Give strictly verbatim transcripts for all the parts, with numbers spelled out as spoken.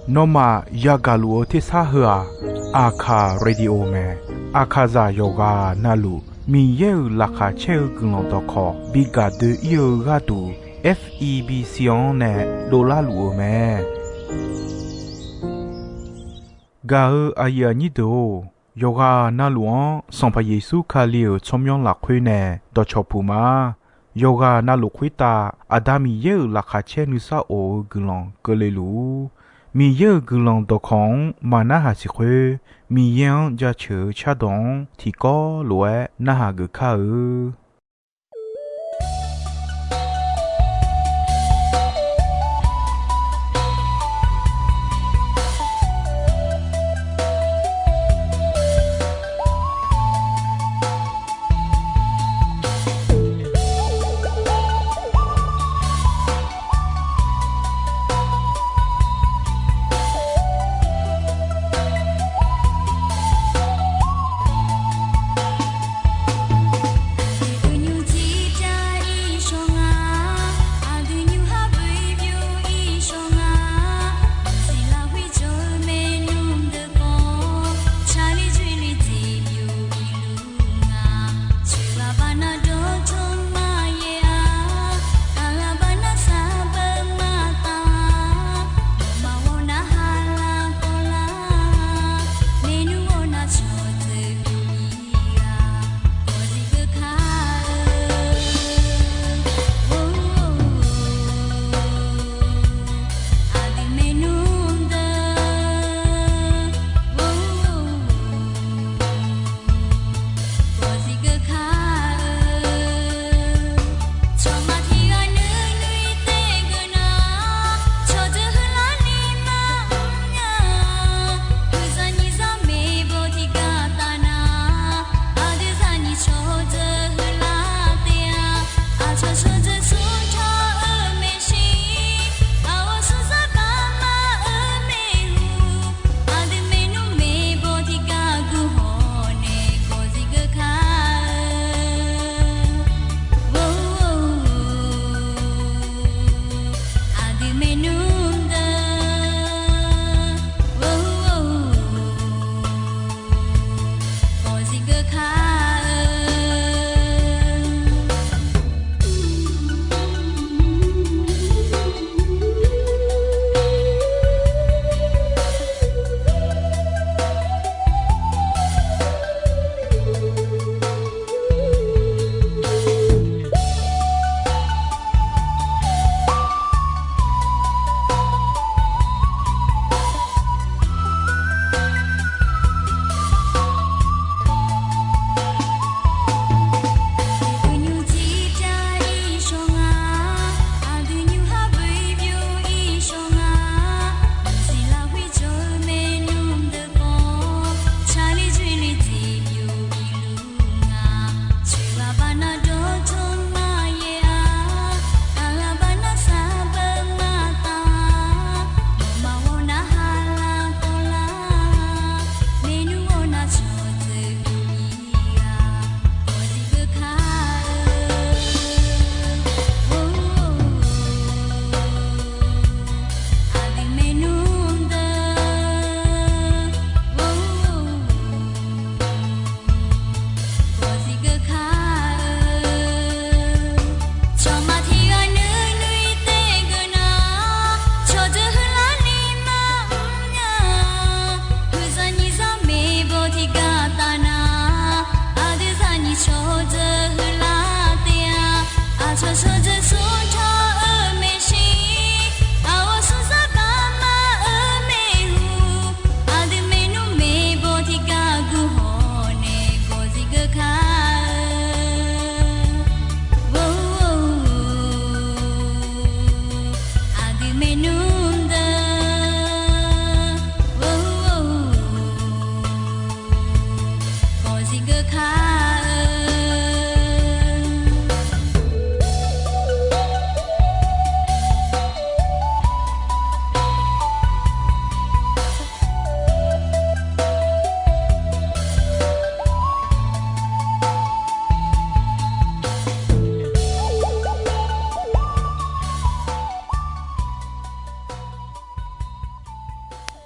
Nawmaf yagaq luf-eu tersar heu-aq, Aqkaq Radio mae. Aqkaqzaq yawqghaq navluf Miqyaer-euq laqkhaq caer-eu guiqlanq dawqkawq bi gaq doe-ir-eu gharduq, F E B C-anr nae dovlar luf-eu mae. Gaq-eu aqyuif aqnyir deuq-or, yawqghaq navluf-anr Sanqpaq Yeqsur Kali-euq tsawrmyanr lafkhoer nae dawqcawq puq ma. Yawqghaq navluf khoertav Aqda Miqyaer-euq laqkhaq caer nuisar of-eu guiqlanq keuvle luf-ur. Miqyaer-euq guiqlanq dawqkawq-anr maqnarhaq siq khoer, Miqyaer-anr jaceuq-eu cardawq-anr tiqkawv lof-aer narhaq geuf kar-eu.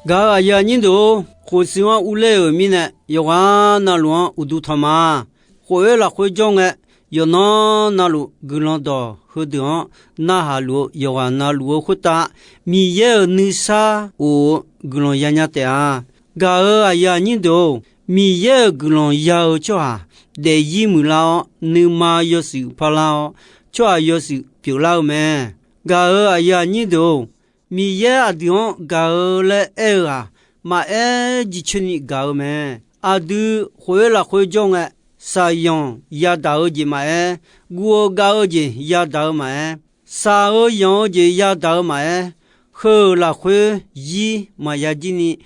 Gaq-euq aqyuif aqnyir deuq-or, khof shuif-anr urler-euq mirnae, yawqghaq navluf-anr uqduq tanq ma. Khof-eu lafkhoer jawr ngae, yawqnan navluf guiqlanq dawq heudeuq-anr narhaq luf-eu yawqghaq navluf-eu khoertav, Miqyaer-euq nuisar of-eu guiqlanq yanya taef-a. Gaq-euq aqyuif aqnyir deuq-or, Miqyaer-euq guiqlanq ya-eu tsawrhaq daefzir muiqlar-awr, nuima yawshuif parlar-awr, tsawrhaq yawshuif pyeuflar-eu mae. Gaq-euq aqyuif aqnyir deuq-or, Miqyaer aqdui-anr gaq-eu laer aer-eu-aq, maqaer jircoer ni gaq-eu mae. Aqdui khof-eu lafkhoer jawr ngae, shaqyanq yadaq-eu jeq maqaer, guv-eu gav-eu jeq yadaq-eu maqaer, shaq-eu yanq-eu jeq yadaq-eu maqaer, heu-euq lafkhoer zir maqya jir ni,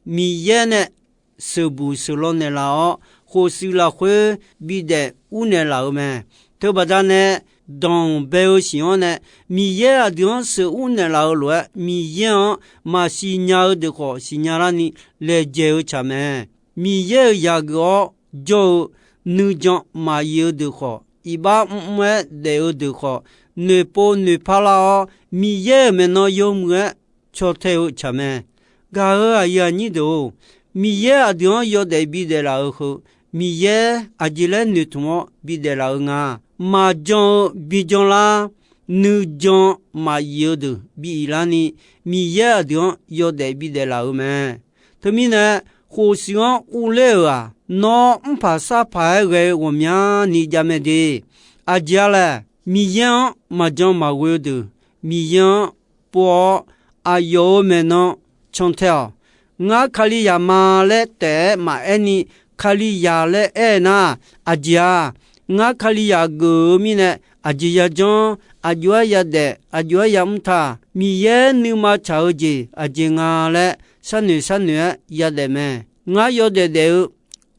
Miqyaer nae sheuqbuq sheuqlaw naeqlaf-awr, khofshuif lafkhoer bidaef ur naeqlaf-eu mae. Teubaqda nae, danqbae-eu siq-anr nae Miqyaer aqdui-anr sheuqur naeqlaf-eu lof-aer, Miqyaer-anr maqsiq nya-eu deuq khawf siqnya larni laejae-eu tsaq mae. Miqyaer-euq yaqgeuf-awr jawr-eu nuijan maqyif-eu deuq khawf, iqbax mrmr-aer daef-eu deuq khawf, noeqpov noeqpar lar-awr, Miqyaer-euq maeqnan yawmuiq-aer caw tae-eu tsaq mae. Gaq-euq aqyuif aqnyir deuq-or, Miqyaer aqdui-anr yawdaef bidaef laf-eu heu, Miqyaer aqjeq laer noeqtmq-awr bidaef laf-eu nga. Maqjan-eu bijan lar, nuijan maqyif-eu deuq bi if larni, Miqyaer aqdui-anr yawdaef bidaef laf-eu mae. Teumirnae, khofshuif-anr urler-euq-aq, nawr mrpaq sarpaq-aer ghae-eu ghawqmyani jav mae de. Aqjeq-a laer, Miqyaer-anr maqjan maqghoe-eu deuq, Miqyaer-anr pov-awr, aqyawf-euq maeqnan cantae-awq. Ngar Kalizaq ma laer taef-aer maqaer ni, Kalizaq laer aer-eu nar, aqjeq-a, ngar Kalizaq geuf-eu mirnae, aqjeq yajanr, aqjox-aer yadaef, aqjox-aer yamr ta, Miqyaer nuima tsaq-eu jeq aqjeq nga laer, sharnoeq sharnoeq-aer yadaef mae. Ngar yawdaef daef-eu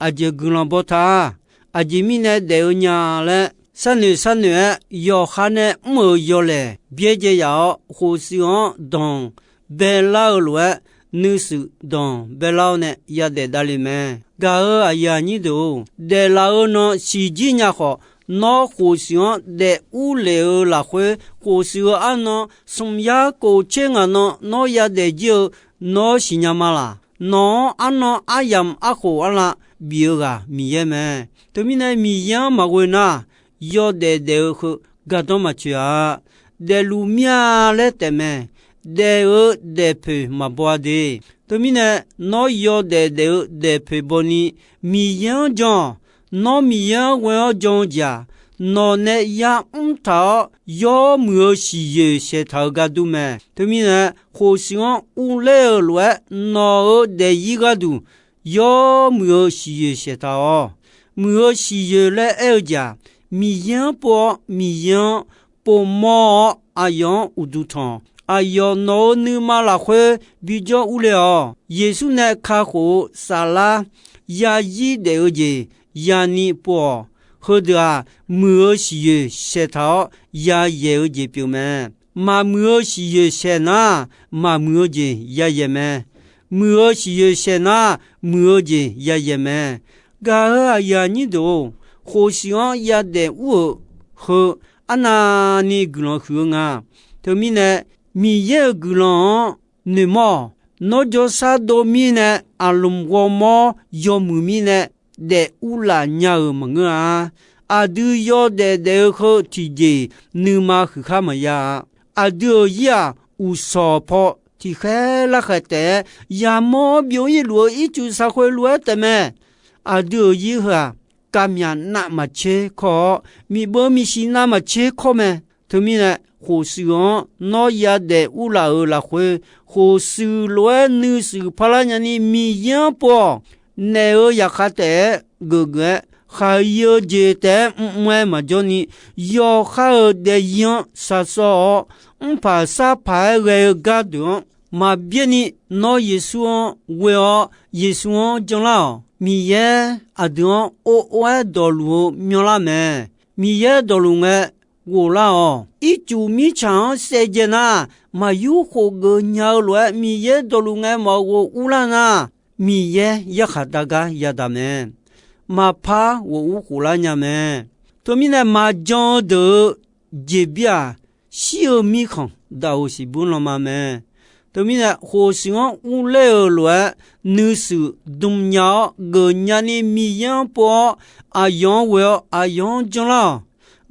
aqjeq guiqlanq baw ta, aqjeq mirnae daef-eu nya laer, sharnoeq sharnoeq-aer yawqha nae mr-euq yawlaeq byaerdzae yaf-awr, khofshuif-anr danqbae lar-eu lof-aer, nuishuif danqbae lar-awr nae yadaef davle mae. Gaq-euq aqyuif aqnyir deuq-or, daeflaf-eu nan siqjir nya khawf, nawr khofshuif-anr daef urlef-eu lafkhoer, khofshuif-eu arnan smq yar kof tser ngaq nan nawr yadaef jir-eu nawr siqnya ma laq. Nawq-anr arnan aryamq arkhof arlav bif-eu ghaq Miqyaer mae. Teumirnae Miqyaer-anr maqghoe nar, yawdaef daef-eu heu gardanr maqtsoeq-a. Daefluf mir-a laer taefmae. Daef-eu daefpoeq maqbaw-a de. Teumirnae nawr yawdaef daef-eu daefpoeq bawni Miqyaer-anr jan-awq. Nawr Miqyaer-anr ghoe-awr jan-eu jeq-aq, nawq nae yamr taq-awr yawmuiq-eu siqyoeq saeqtaq-eu gar dur mae. Teumirnae khofshuif-anr urler-euq lof-aer nawq-euq daefzir gharduq yawmuiq-eu siqyoeq saeqtaq-awq. Muiq-eu siqyoeq laer aer-eu jeq-aq, Miqyaer-anr pov-awr Miqyaer-anr povmawr-awr aqyawf-anr uqduq tanq. Aqyawf nawq-euq nuima lafkhoer bijawr urle-awq. Yeqsur nae kakhof-eu saflar yazir daef-eu jeq yani pov-awq. Heudeuq-aq, muiq-eu siqyoeq saeqtaq-awr yayaeq-eu jeq pyeuf mae. Maqmuiq-eu siqyoeq saeq nar, maqmuiq-eu jeq yayaeq mae. Muiq-eu siqyoeq saeq nar, muiq-eu jeq yayaeq mae. Gaq-euq aqyuif aqnyir deuq-or, khofshuif-anr yadaef ur-euq heu arnavni guiqlanq huiq-eu nga. Teumirnae, Miqyaer-euq guiqlanq-anr noeqmawr-awq. Nawr jawrshar dov mirnae, aqlmq ghawrmawr yawmuiq mirnae, daef urlaf nya-euq maqngeur-a. Aqdui yawdaef daef-eu heu tiqjeq nuima huiqkhar maqya-a. Aqdui-euq zir-aq, uqshawq paw tiqkhaer larkhaeq taef-aer yamawr-awr byov-ir luf-eu ircuf shaq khoeq lof-aer taefmae. Aqdui-euq zir heu-aq, kavmyaq navmaqtser kawr-awr, miqbeu miqsiq navmaqtser kawr mae. Teumirnae, khofshuif-anr nawr yadaef urlaf-euq lafkhoer, khofshuif lof-aer nuishuif parlar nyani Miqyaer-anr pov-awq. Naef-euq zaqkhav taef-aer geufgeuf-aer, khaqir-eu jeq taef-aer mrmr-aer maqjawr ni, yawqha-euq daefzir-anr shaqshawr-awr, mrpaq sarpaq-aer ghae-eu gardeuq-anr maqbyaer ni, nawr Yeqsur-anr ghoe-awr Yeqsur-anr janlar-awq. Miqyaer aqdui-anr or or-aer dawqluf-eu myanrlar mae. Miqyaer dawqluf ngae ghoflar-awq. Ircuf mirtsaq-anr saevdzae nar, maqyur khofgeuf nya-eu lof-aer Miqyaer dawqluf ngae maqghof urlar nar, Miqyaer yarkhaq dar gar yadaq mae. Maqpar ghof ur khoflar nya mae. Teumirnae maqjan-eu deuq-eu jeqbir-aq, shir-eu mirkhanq daq-euq siqbur lanma mae. Teumirnae, khof shuif-anr urler-euq lof-aer, nuishuif dm nya-awr geufnya ni Miqyaer-anr pov-awr, aqyawf-anr ghoe-awr aqyawf-anr janlar-awq.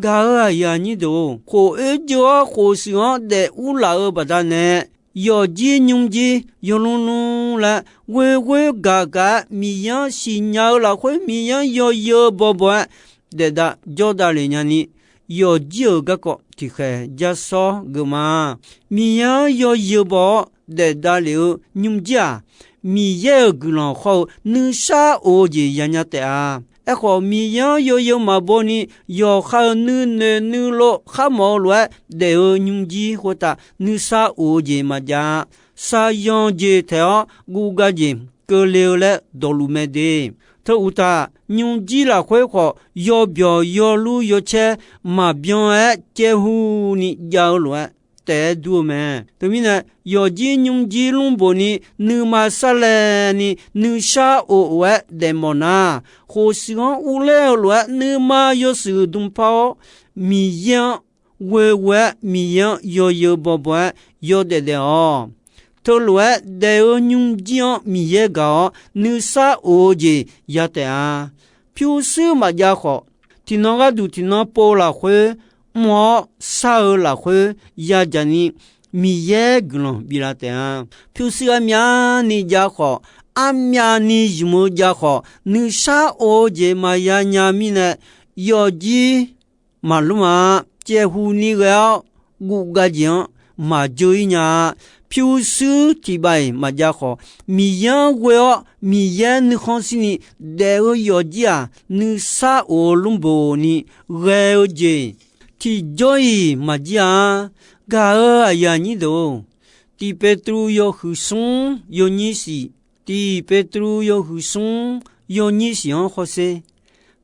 Gaq-euq aqyuif aqnyir deuq-or, khof oer jeuv-awr khof shuif-anr daef urlaf-eu baqdanae, yawqjir nymrjir yawlmr lmr laer ghoeghoer gaq gaq-aer Miqyaer-anr siqnya-eu lafkhoer Miqyaer-anr yawzeu bawbaw-aer daefdav jawrdav lef nyani, yawqjir-euq garkawv tiqkhaeq jar sawr geuf ma. Miqyaer-anr yawzeu baw-awr daefdav lef-eu nymrjir-aq, Miqyaer-euq guiqlanq hawr-eu nuisar of-eu jeq yanya taef-a. Aerkhawf, Miqyaer-anr yawzeu maqbaw ni yawqha-euq nuinoeq nuilov kharmawf-eu lof-aer daef-eu nymrjir khoertav nuisar of-eu jeq maqjav-a. Shaqyanq jeq taeq-awr guvgav jeq keuvle-eu laer dawqluf mae de. Teu uqtaf, nymrjir lafkhoer khawf yawbyawq yawlur yawcaer maqbyan-aer caevhu ni jav-eu lof-aer taef-aer dur-eu mae. Teumirnae, yawqjir nymrjir lmrbof ni nuima sarlaev ni nuisar of-aer daefmawf nar, khof shuif-anr urler-eu lof-aer nuima yawshuif dm par-awr, Miqyaer-anr ghoeghoe-aer Miqyaer-anr yawzeu bawbaw-aer yawdaef daef-awq. Teulof-aer daef-eu nymrjir-anr Miqyaer gaq-awr nuisar of-eu jeq ya taef-a. Pyurshuir maqjav khawf, tiqnan gharduq tiqnan pov lafkhoer mr-awr shar-eu lafkhoer yadzaq ni Miqyaer guiqlanq biflaf taef-a. Pyurshuir armyavni jav khawf, armyavni zmq-eu jav khawf, nuisar of-eu jeq maqya nya mirnae, yawqjir maqlmr-a. Caevhu ni ghae-awr guvgav jeq-anr maqjeu-ir nya-a. Pyurshuir tiqbav-iq maqjav khawf, Miqyaer-anr ghoe-awr Miqyaer nuikhanr shirni daef-eu yawqjir-aq, nuisar of-eu lmrbof ni ghae-eu jeq tiqjawr-iq maqjir-a. Gaq-euq aqyuif aqnyir deuq-or, Tiq Petru yawhuiq smr yawnyir shiq, Tiq Petru yawhuiq smr yawnyir shiq-anr hawsher.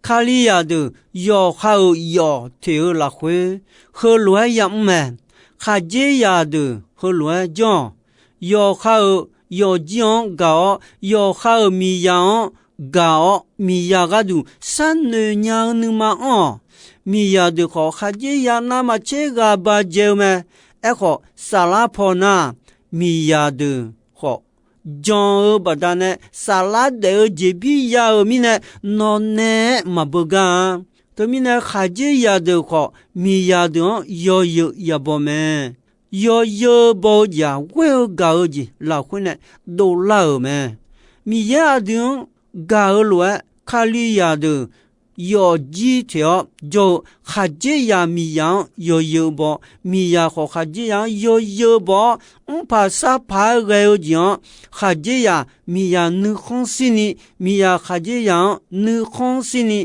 Kalizaq deuq yawqha-euq yawf teq-eu lafkhoer heulof-aer yamr mae. Khaqdzerzaq deuq heulof-aer janr-awq. Yawqha-euq yawfjir-anr gaq-awr, yawqha-euq miqzaq-anr gaq-awr, miqzaq gharduq sharnoeq nya-eu nuima anr-awq. Miqzaq deuq khawf, khaqdzerzaq navmaqtser ghaq ba dzae-eu mae. Aerkhawf, saflar paw nar, miqzaq deuq khawf jan-eu baqdanae saflar daef-eu jeqbir ya-euq mirnae, nawq naeq-aer maqbeugar-a. Teumirnae, khaqdzerzaq deuq khawf, miqzaq deuq-anr yawzeu yabaw mae. Yawzeu baw-eu jeq-aq, ghoer-eu gaq-eu jeq lafkhoer nae dovlar-euq mae. Miqyaer aqdui-anr gaq-eu lof-aer, Kalizaq deuq yawfjir teq-awr jawr-eu khaqdzerzaq miqzaq-anr yawzeu baw, miqzaq khawf khaqdzerzaq-anr yawzeu baw-awr, mrpaq sarpaq-aer ghae-eu jeq-anr, khaqdzerzaq miqzaq nuikhanr shirni, miqzaq khaqdzerzaq-anr nuikhanr shirni,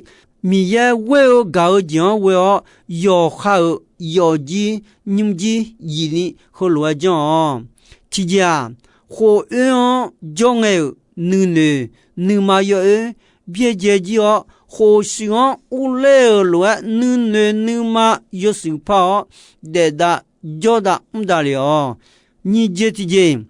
Miqyaer ghoer-eu gaq-eu jeq-anr ghoe-awr, yawqha-euq yawfjir nymrjir yifni heulof-aer janr-awq. Tiqjeq-aq, khof oer-anr jawr ngae-euq nuinoeq nuima yawoer byaerdzae jir-awr, khof shuif-anr urler-euq lof-aer nuinoeq nuima yawshuif par-awr, daefdav jawrdav mr davlef-awq. Nyiq jeq tiqjeq,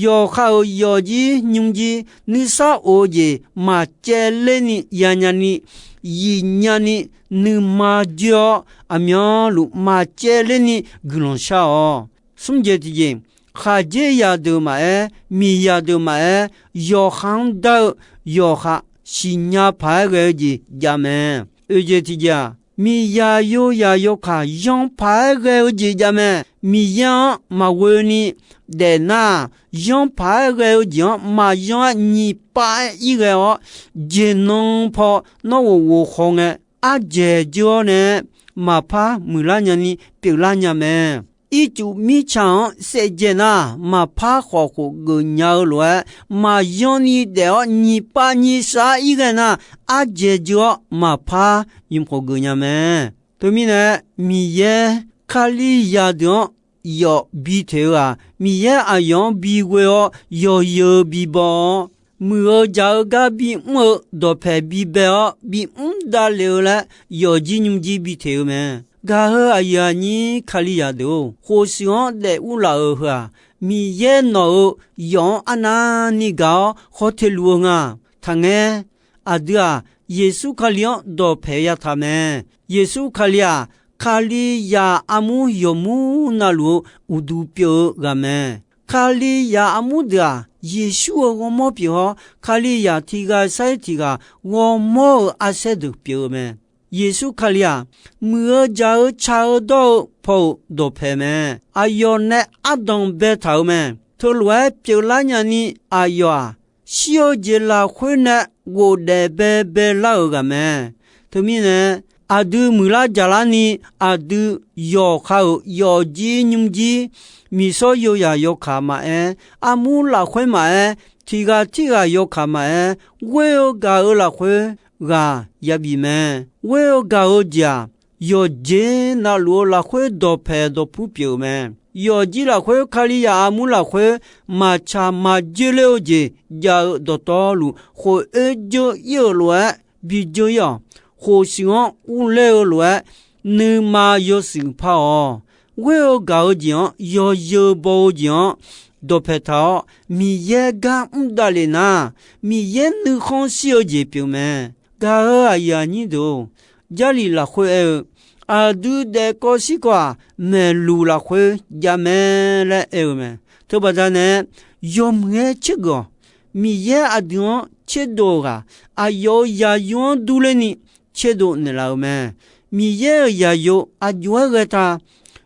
yawqha-euq yawfjir nymrjir nuisar of-eu jeq maqcaevler ni yanya ni, yif nya ni, nuima joer-awr, aqmyanluf maqcaevler ni guiqlanq shar-awq. Smr jeq tiqjeq, khaqdzerzaq deuq maqaer, miqzaq deuq maqaer, yawqha-anr dar-eu yawqha siqnya paq-aer ghae-eu jeq jav mae. Oeq jeq tiqjeq-aq, miqzaq yozaq yawkaq yanr paq-aer ghae-eu jeq jav mae. Miqyaer-anr maqghoe ni daefnar-aq, yanr paq-aer ghae-eu jeq-anr maqyanr-aer nyiq pav-aer ir ghae-awr, jeqnan paw nawr ghof ghof khaw ngae, ardzaeq jeur-awr nae maqpar muiqlar nyani pyeuflar nya mae. Ircuf mirtsaq-anr saevdzae nar, maqpar khawf khof geuf nya-eu lof-aer, maqyanr ni daef-awr nyiq pav nyiq shaq-aer ir ghae nar, ardzaeq jeur-awr maqpar nymq khof geuf nya mae. Teumirnae, Miqyaer Kalizaq deuq-anr yawf bi teq-eu-aq, Miqyaer aqyawf-anr bi ghoe-awr yawzeu bibaw-awr, muiq-eu jaq-eu gar bimr-eu dawqpaeq bibae-awr bimr davlef-eu laer yawfjir nymrjir bi teq-eu mae. Gaq-eu aqyuif aqnyir Kalizaq deuq-or, khofshuif-anr daef urlaf-euq heu-aq, Miqyaer nawq-euq yawf-anr arnavni gaq-awr khawf teq luf-eu nga. Taqngaer, aqdui-aq, Yeqsur Kali-anr dawqpaeq yataq mae. Yeqsur Kali-aq, Kalizaq armur yawqmur navluf-eu uqduq pyeuf-eu ghaq mae. Kalizaq armur deuq-aq, Yeqsur-euq ghawrmawr pyeuf-awr, Kalizaq tiq ghaq sar-iq tiq ghaq ghawrmawr-euq arsaer deuq pyeuf-eu mae. Yeqsur Kali-aq, muiq-eu jaq-eu tsaq-eu dawr-eu paw-euq dawqpaeq mae. Aqyawf nae ardanq baetaq-euq mae. Teulof-aer pyeuflar nyani, aqyawf-aq, shir-eu jeq lafkhoer nae ghofdaef baebae lar-euq ghaq mae. Teumirnae, aqdui muiqlar jaqlar ni, aqdui yawqha-euq yawfjir nymrjir, miqsawr yozaq yawkaq maqaer, armur lafkhoer maqaer, tiq ghaq tirghaq yawkaq maqaer, ghoer-eu gaq-eu lafkhoer ghaq yabif mae. Ghoer-eu gaq-eu jeq-aq, yawqjeq navluf-eu lafkhoer dawqpaeq dawqpur pyeuf-euq mae. Yawfjir lafkhoer, Kalizaq armur lafkhoer, maqtsaq maqjoe ler-eu jeq jav-eu dawqtawvluf, khof-oer dzeur ir-euq lof-aer bi dzeur ir-awq. Khof shuif-anr urler-eu lof-aer, nuima yawshuif par-awq. Ghoer-eu gaq-eu jeq-anr, yawzeu baw-eu jeq-anr dawqpaeq taq-awr, Miqyaer gar mr davlef nar, Miqyaer nuikhanr shir-eu jeq pyeuf mae. Gaq-euq aqyuif aqnyir deuq-or, Jarlif lafkhoer aer-eu, aqdui daefkawv shirkawv-aq, maeqluq lafkhoer jav mae laer aer-eu mae. Teubaqda nae, yawmuiq-aer tsergeuf-awq. Miqyaer aqdui-anr tserdov-eu ghaq, aqyawf-euq zaqyo-anr durler ni tserdov naeqlaf-euq mae. Miqyaer-euq zaqyo aqjox-aer ghae ta,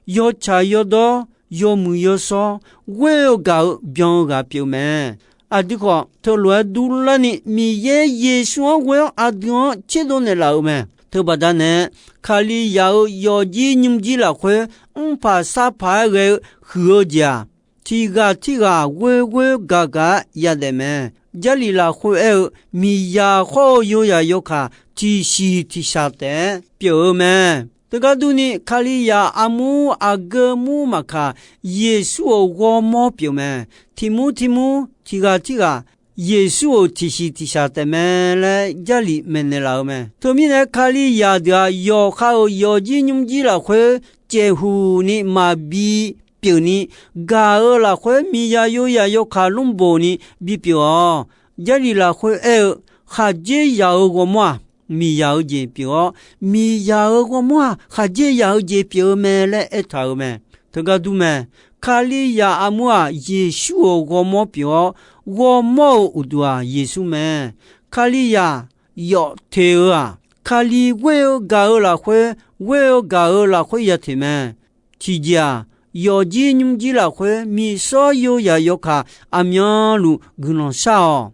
yawtsaq yawdawr, yawmuiq yawshawr, ghoer-eu gaq-eu byan-eu ghaq pyeuf mae. Aqdui khawf, teulof-aer durlarni Miqyaer Yeqsur-anr ghoe-awr aqdui-anr tserdov naeqlaf-euq mae. Teubaqda nae, Kalizaq-euq yawfjir nymrjir lafkhoer mrpaq sarpaq-aer ghae-eu huiq-eu jeq-aq, tiq ghaq tirghaq ghoer ghoer gaq gaq-aer yadaef mae. Jarlif lafkhoer aer-eu, miqzaq khawr-eu yozaq yawkaq tiqsiq tiqshaq taef-aer pyeuf-eu mae. Teugar durni, Kalizaq armur aqgeu mur maqkaq, Yeqsur-euq ghawrmawr pyeuf mae. Tiq mur tiq mur, tiq ghaq tirghaq, Yeqsur-euq tiqsiq tiqshaq taef mae laer Jarlif maeqnaeq laf-eu mae. Teumirnae, Kalizaq deuq-aq, yawqha-euq yawfjir nymrjir lafkhoer caevhuq ni maqbi pyeuf ni, gaq-eu lafkhoer miqzaq yozaq yawkaq lmrboq ni bipyeuf-awq. Jarlif lafkhoer aer-eu, khaqdzerzaq-euq ghawrmawr-aq, miqzaq-eu jeq pyeuf-awr, miqzaq-euq ghawrmawr-aq, khaqdzerzaq-eu jeq pyeuf-eu mae laer aertaq-euq mae. Teugar dur mae. Kalizaq armur-aq, Yeqsur-euq ghawrmawr pyeuf-awr, ghawrmawr-euq uqduq-aq, Yeqsur mae. Kalizaq yawf teq-eu-aq, Kali ghoer-eu gaq-eu lafkhoer, ghoer-eu gaq-eu lafkhoer ya teq mae. Tiqjeq-aq, yawfjir nymrjir lafkhoer miqsawr yozaq yawkaq aqmyanluf guiqlanq shar-awq.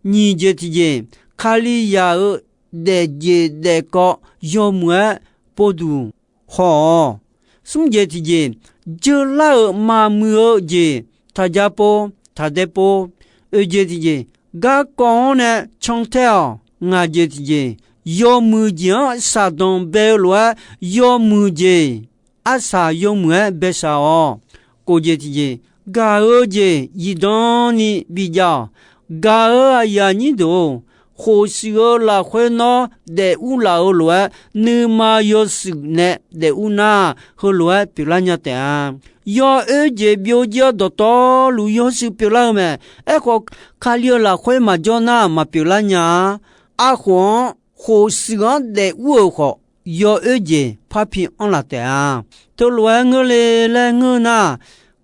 Nyiq jeq tiqjeq, Kalizaq-euq daefjeq daefkawv yawmuiq-aer povduq haw-awq. Smr jeq tiqjeq, jeular-euq maqmuiq-eu jeq, taqja pov taqdae pov. Oeq jeq tiqjeq, garkawv-anr nae cantae-awq. Ngaq jeq tiqjeq, yawmuiq jeq-anr shaqdanq bae-eu lof-aer, yawmuiq jeq arsaq yawmuiq-aer baeshaq-awq. Kof jeq tiqjeq, gaq-eu jeq zifdan ni bijav-awq. Gaq-euq aqyuif aqnyir deuq-or, khofshuif-eu lafkhoer nawr daef urlaf-eu lof-aer, nuima yawshuif nae daef ur nar, heulof-aer pyeuflar nya taef-a. Yawoer jeq byovjir-awr dawqtawvluf yawshuif pyeuflar-eu mae. Aerkhawf, Kali-eu lafkhoer maqjawr nar maqpyeuflar nya-a. Arkhof-anr khofshuif-anr daef ur-euq khawf, yawoer jeq parpi anrlaf taef-a. Teulof-aer ngeur le laer ngeur nar,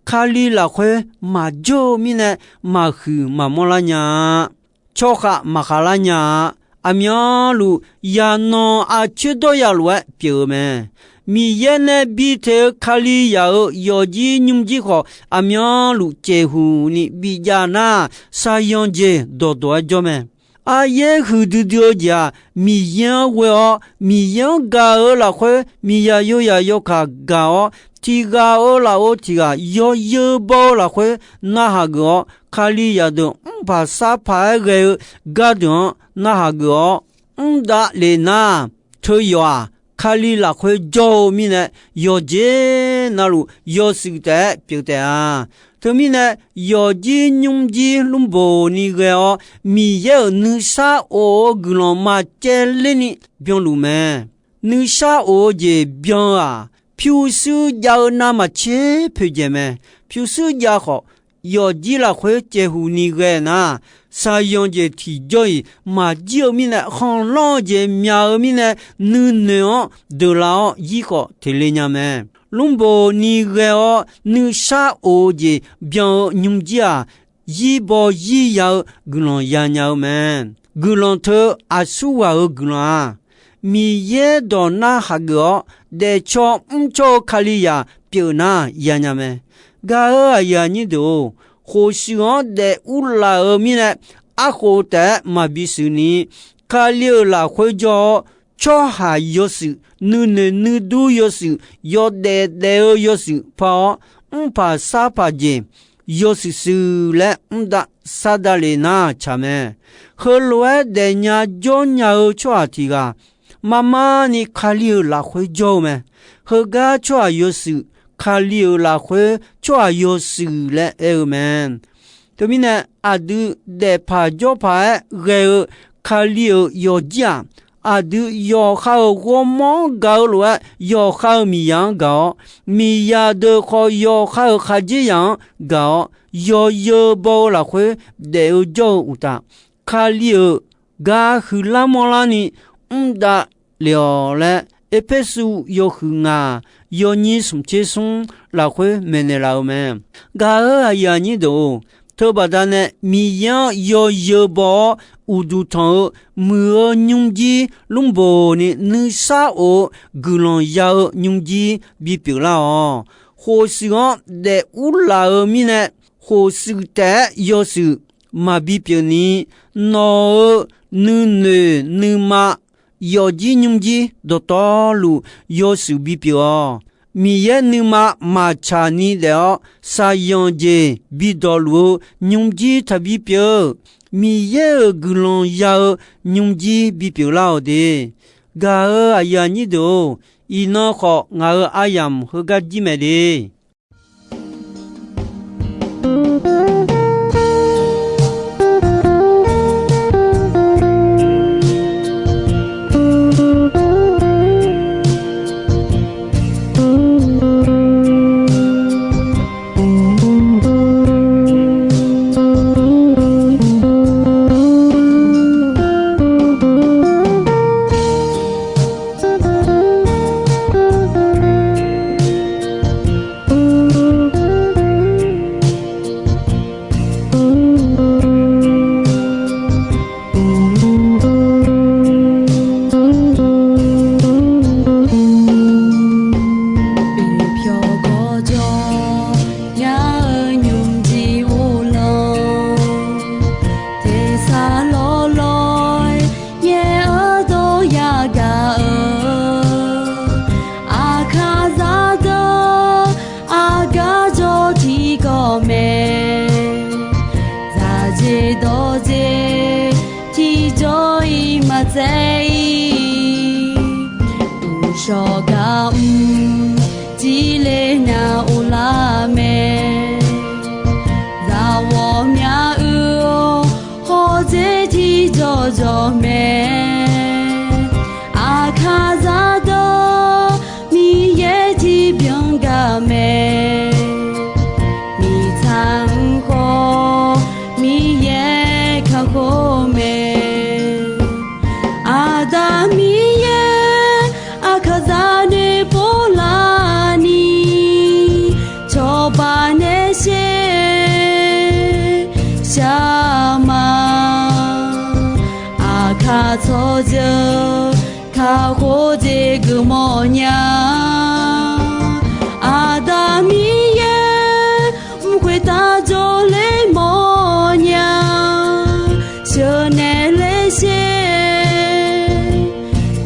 Kali lafkhoer maqjawr-eu mirnae, maqhuiq maqmanr lar nya-a. Tsawrkhav maqkhav lar nya-a. Aqmyanluf, yaqnan aqcoer dawrya lof-aer pyeuf-eu mae. Miqyaer nae bi teq-eu Kalizaq-euq yawfjir nymrjir khawf, aqmyanluf caevhuq ni bijav nar, saqyanq jeq dawqdawq-aer jawr mae. Aryaer huiqdui dui-eu jeq-aq, Miqyaer-anr ghoe-awr, Miqyaer-anr gaq-eu lafkhoer, miqzaq yozaq yawkaq gaq-awr, tiq ghaq-euq lafov tiq ghaq yawzeu baw-eu lafkhoer narhaq geuf-awr, Kalizaq deuq mrpaq sarpaq-aer ghae-eu gardeuq-anr narhaq geuf-awr mr davlef nar, teuyawf-aq, Kali lafkhoer jawr-eu mirnae, yawqjeq navluf yawshuif taef-aer pyeuf taef-a. Teumirnae, yawfjir nymrjir lmrboq ni ghae-awr, Miqyaer-euq nuisar of-eu guiqlanq maqcaevler ni byanluf mae. Nuisar of-eu jeq byan-eu-aq, pyurshuir jav-eu navmaqtser poeqdzaeq mae. Pyurshuir jav khawf, yawfjir lafkhoer caevhuq ni ghae nar, saqyanq jeq tiqjawr-iq maqjir-eu mirnae, khanqlanr-eu jeq myaq-eu mirnae, nuinoeq-anr deuqlaf-awr yir khawf teq le nya mae. lmrboq ni ghae-awr nuisar of-eu jeq byan-eu nymrjir-aq, zirbaw zirya-eu guiqlanq yanya-eu mae. Guiqlanq teu aqsur ghaq-euq guiqlanq-aq, Miqyaer dawq nar hageuf-awr daefcaw mrcaw-eu Kalizaq pyeuf nar yanya mae. Gaq-euq aqyuif aqnyir deuq-or, khof shuif-anr daef urlaf-euq mirnae, arkhof taef-aer maqbi shuif ni, Kali-euq lafkhoer jawr-awr, tsawrhaq yawshuif, nuinoeq nuidur yawshuif, yawdaef daef-eu yawshuif par-awr, mrpaq sarpaq jeq yawshuif shuif laer mr dav sar dav lef nar tsaq mae. Heulof-aer daefnya jawrnya-eu tsawrhaq tiq ghaq, marmar ni Kali-euq lafkhoer jawr-eu mae. Heugar tsawrhaq yawshuif, Kali-euq lafkhoer tsawrhaq yawshuif laer aer-eu mae. Teumirnae, aqdui daefpaq jawrpaq-aer ghae-eu Kali-euq yawqjir-aq, aqdui yawqha-euq ghawrmawr-anr gaq-eu lof-aer, yawqha-euq miqzaq-anr gaq-awr, miqzaq deuq khawf yawqha-euq khaqdzerzaq-anr gaq-awr, yawzeu baw-eu lafkhoer daef-eu jawr-eu uqtaf, Kali-euq gar huiqlar manrlar ni mr dav lef-awq laer, Erpersu yawhuiq ngaq, yawnyir smq tser smr lafkhoer maeqnaeq laf-eu mae. Gaq-euq aqyuif aqnyir deuq-or, teubaqda nae Miqyaer-anr yawzeu baw-awr uqduq tanq-eu muiq-eu nymrjir lmrboq ni nuisar of-eu guiqlanq ya-eu nymrjir bipyeuf lar-awq. Khof shuif-anr daef urlaf-eu mirnae, khof shuif taef-aer yawshuif maqbi pyeuf ni, nawq-euq nuinoeq nuima yawfjir nymrjir dawqtawvluf yawshuif bipyeuf-awq. Miqyaer nuima maqtsaq ni daef-awr, shaqzanq jeq bidawq luf-eu nymrjir taqbi pyeuf. Miqyaer-euq guiqlanq ya-eu nymrjir bipyeuf lar-awq de. Gaq-euq aqyuif aqnyir deuq-or, iqnan khawf ngaq-euq aryamq heugar jir mae de. Uqpyawq gawqjawq nya-eu nymrjir uvlanr, tersar lawrlawr-aer yaer-eu dawr yagaq-eu, Aqkaqzaq deuq aqgar jawr tiqkawv mae. Zaqdzeq dawqdzeq tiqjawr-iq maqtsaev-ir. Uqshawq gar mr jir ler nya uvlar mae. Zaqghawqmya uiq-awr hawdzer tiqjawq jawq mae. Aqkaqzaq deuq Miqyaer tiqbyan gar mae. Mirtsaq mr khawf Miqyaer kakhof mae. Aqda Miqyaer aqkaqzaq noeqpov larni, cawba nae sher shar ma. Aqkaq tsawrjeuq kakhof jeq geufmawf nya. Aqda Miqyaer mq khoertav jawrler mawfnya. Sheuqnaeq ler sher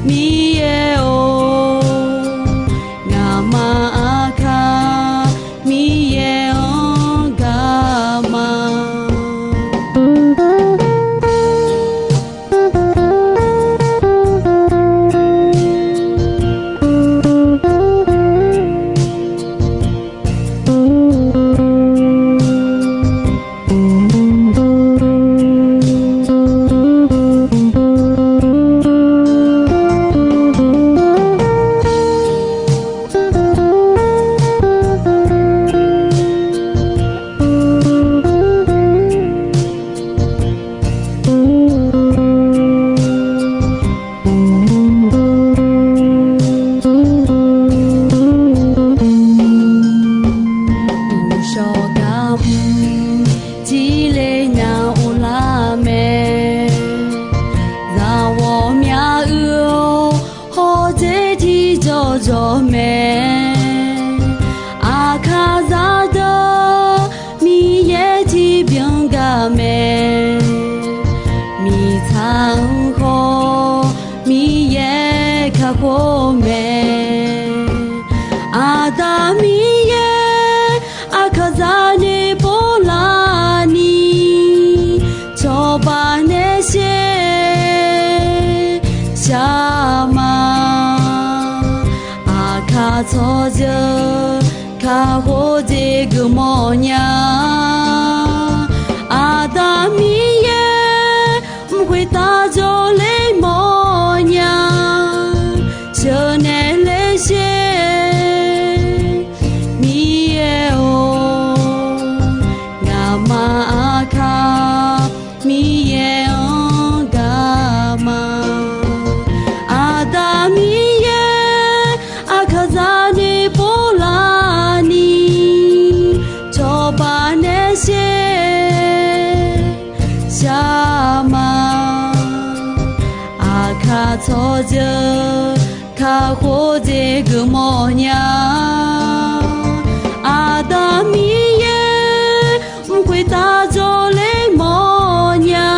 Miqyaer-or, ngaqma aqkaq Miqyaer-anr gar ma. Mq, tiqle nya of lar mae. Zaqghawqmya uiq-awr hawdzer tiq jawr jawr mae. Aqkaq zaqdeuq Miqyaer tiqbyan gaq mae. Miqtsaq-anr khawf Miqyaer kakhof mae. Aqda Miqyaer aqkaq zaqnoeq pov lar ni, cawba nae sher shar ma. Aqkaq tsawrjeuq kakhof jeq geufmawf nya. Aqda Miqyaer mq khoeq taq jawrle mawf nya. Sheuqnaeq ler sher Miqyaer-or, ngaqma aqkaq Miqyaer-anr gaq ma. Aqda Miqyaer aqkaq zaqnoeq pov lar ni, cawba nae sher shar ma. Aqkaq tsawrjeuq kakhof jeq geufmawf nya. Aqda Miqyaer mq khoeq taq jawrle mawf nya.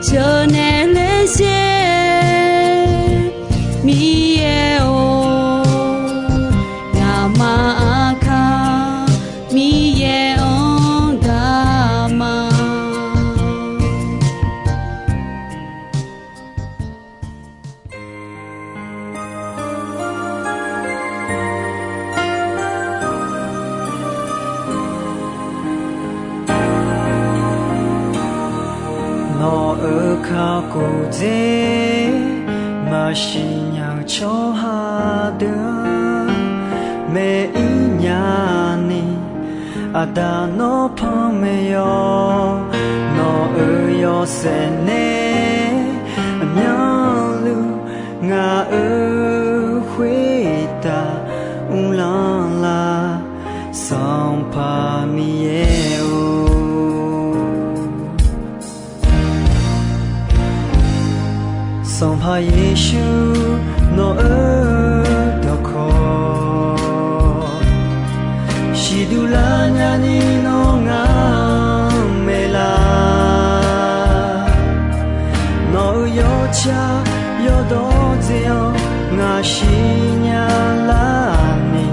Sheuqnaeq ler sher Miqyaer-or, ngaqma aqkaq Miqyaer-anr gaq ma. Nawq-euq kakhof dzer maqsiq nya-eu tsawrhaq deuq-anr maeq-ir nya ni, Aqda nawr panmaeq yawq. Nawq-euq yawshaef nae aqmyanluf ngaq-euq khoertav uvlanr lar, Sanqpaq Miqyaer-or. Sanqpaq Yeqsur, nawq-euq dawqkawq siqduq lar nyani nawr ngaq-anr maeq lar. Nawq-euq yawtsaq yawdawr dzae-awr ngaq siqnya lar ni,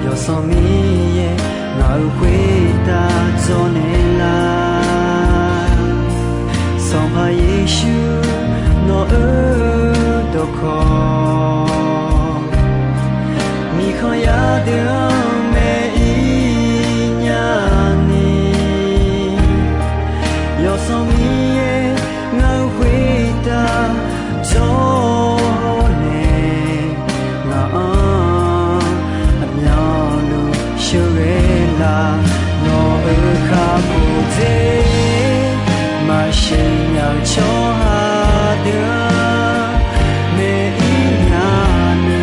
Yawsanr Miqyaer ngaq-euq khoertav dzawrnaeq lar. Sanqpaq Yeqsur, nawq-euq dawqkawq miqkhanq yar deuq-anr maeq-ir nya ni, Yawsanr Miqyaer ngaq-euq khoertav dzawrnaeq, ngaq-anr aqmyanluf sheuqghae lar. Nawq-euq kakhof dzer maqsiq nya-eu tsawrhaq deuq-anr maeq-ir nya ni,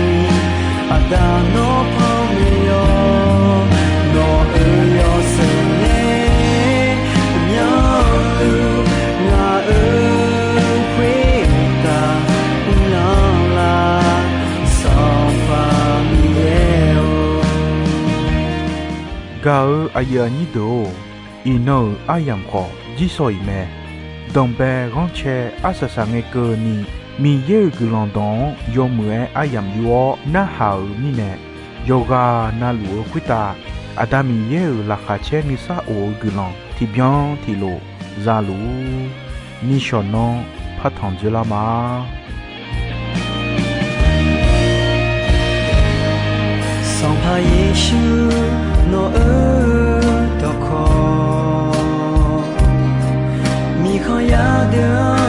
Aqda nawr panmaeq yawq. Nawq-euq yawshaef nae aqmyanluf ngaq-euq khoertav uvlanr lar, Sanqpaq Miqyaer-or. Gaq-euq aqyuif aqnyir deuq-or, iqnan-euq aryamq khawf jirsawq iq mae. Danqbae ghanrcae arsaq saq ngae keuvni, Miqyaer-euq guiqlanq dawq-anr yawmuiq-aer aryamq yur-awr narhaq-euq mirnae, yawqghaq navluf-eu khoertav Aqda Miqyaer-euq laqkhaq caer nuisar of-eu guiqlanq tiqbyan tiqlof za luf-ur. Nishawq nanr partanq dzoerlar ma. Sanqpaq Yeqsur, nawq-euq dawqkawq miqkhanq yar deuq-anr